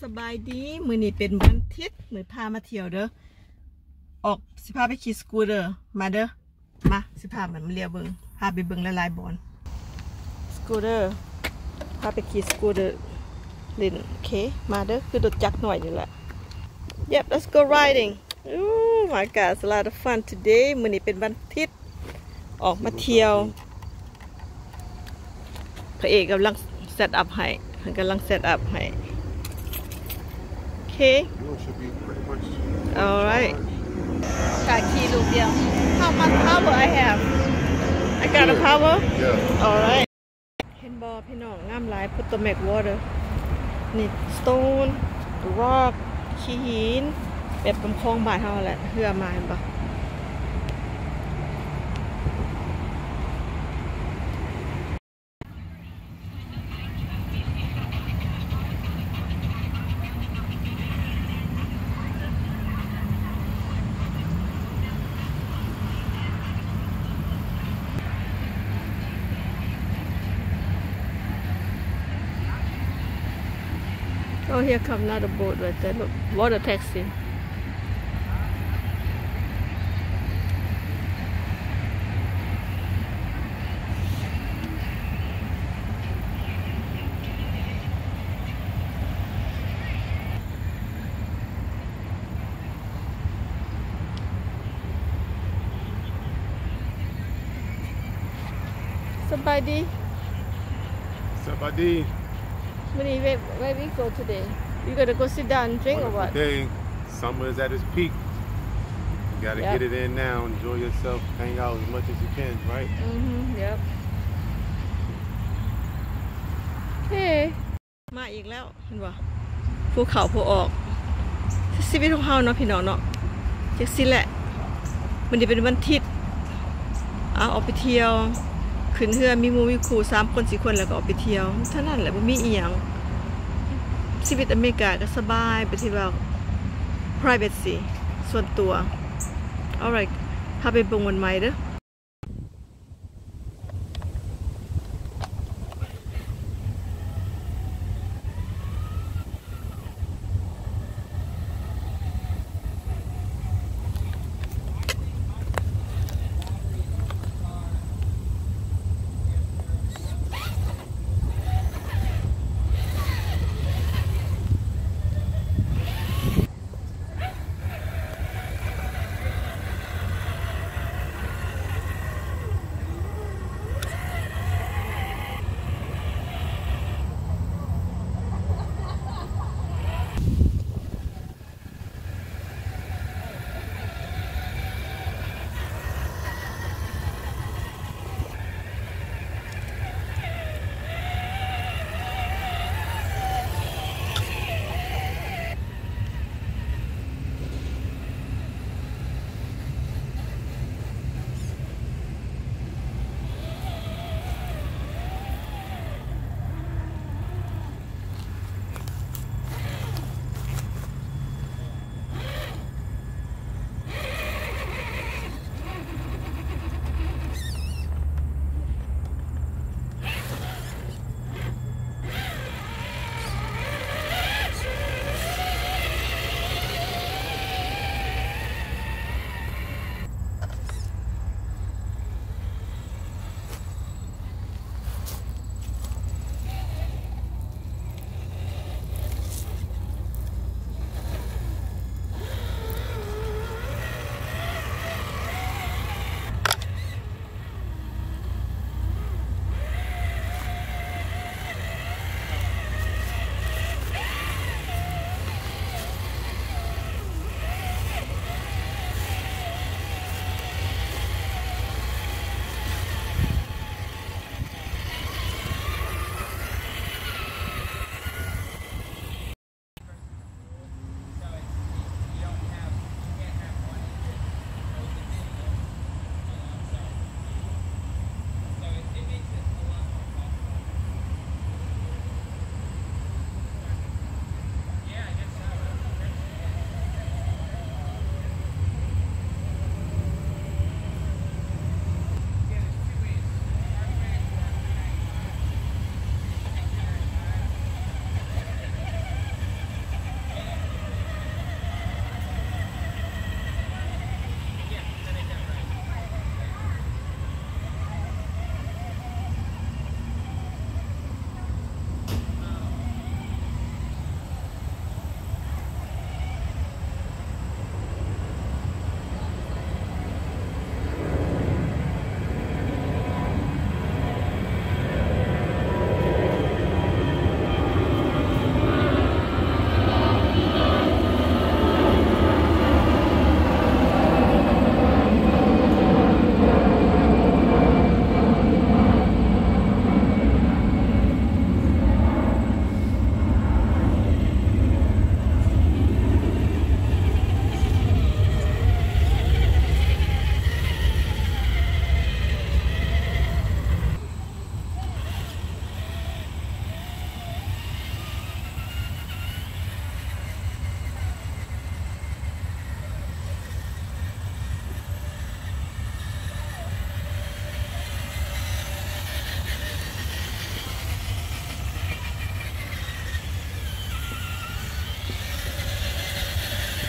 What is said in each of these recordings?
ສະບາຍດີ ມື້ນີ້ເປັນວັນທິດ ມື້ພາມາທ່ຽວເດີ ອອກ ຊິພາໄປຂີ່ສະກູເດີ ມາເດີ ມາ ຊິພາມັນມາລຽວເບິ່ງ ພາໄປເບິ່ງຫຼາຍໆບ່ອນ ສະກູເດີ ພາໄປຂີ່ສະກູເດີຫຼິ້ນ ໂອເຄ ມາເດີ ຄືລົດຈັກໜ້ອຍນີ້ແຫຼະ Yep, let's go riding. Oh my God, it's a lot of fun today. ມື້ນີ້ເປັນວັນທິດ ອອກມາທ່ຽວ ພະເອກກຳລັງເຊັດອັບໃຫ້ ເພິ່ນກຳລັງເຊັດອັບໃຫ້ ໂອເຄ All right. ກະຂີ່ລູກດຽວ How much power I have? I got a power? Yeah. All right. ເຫັນບໍ່ພີ່ນ້ອງ ງາມຫຼາຍ Potomac Water ນີ້ stone rock ຂີ້ຫີນ ແບບລຳຄອງບ້ານເຮົາແຫຼະ ເຮືອມາເຫັນບໍ່? Oh, here come another boat right there. Look, water taxi. Sabadi. Sabadi. Muni, where, where we go today? You gonna go sit down and drink or what? Wonderful day. Summer is at its peak. You gotta get it in now. Enjoy yourself. Hang out as much as you can, right? Mm-hmm. Yep. Okay. ມາອີກແລ້ວ ເຫັນບໍ່ ພູເຂົາພູອອກ ຊີວິດຂອງເຮົາເນາະ ພີ່ນ້ອງເນາະ ຈັ່ງຊີ້ແຫຼະ ມື້ນີ້ເປັນວັນທິດ ອາ ອອກໄປທ່ຽວ ຂຶ້ນເຮືອ ມີໝູ່ມີຄູ່ ສາມຄົນ ສີ່ຄົນ ແລ້ວກໍອອກໄປທ່ຽວ ເທົ່ານັ້ນແຫຼະ ບໍ່ມີອີ່ຫຍັງ ຊີວິດອາເມລິກາກໍສະບາຍ ແບບທີ່ວ່າ privacy ສ່ວນຕົວ Alright ພາໄປເບິ່ງວັນໃໝ່ເດີ.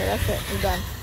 That's it. I'm done.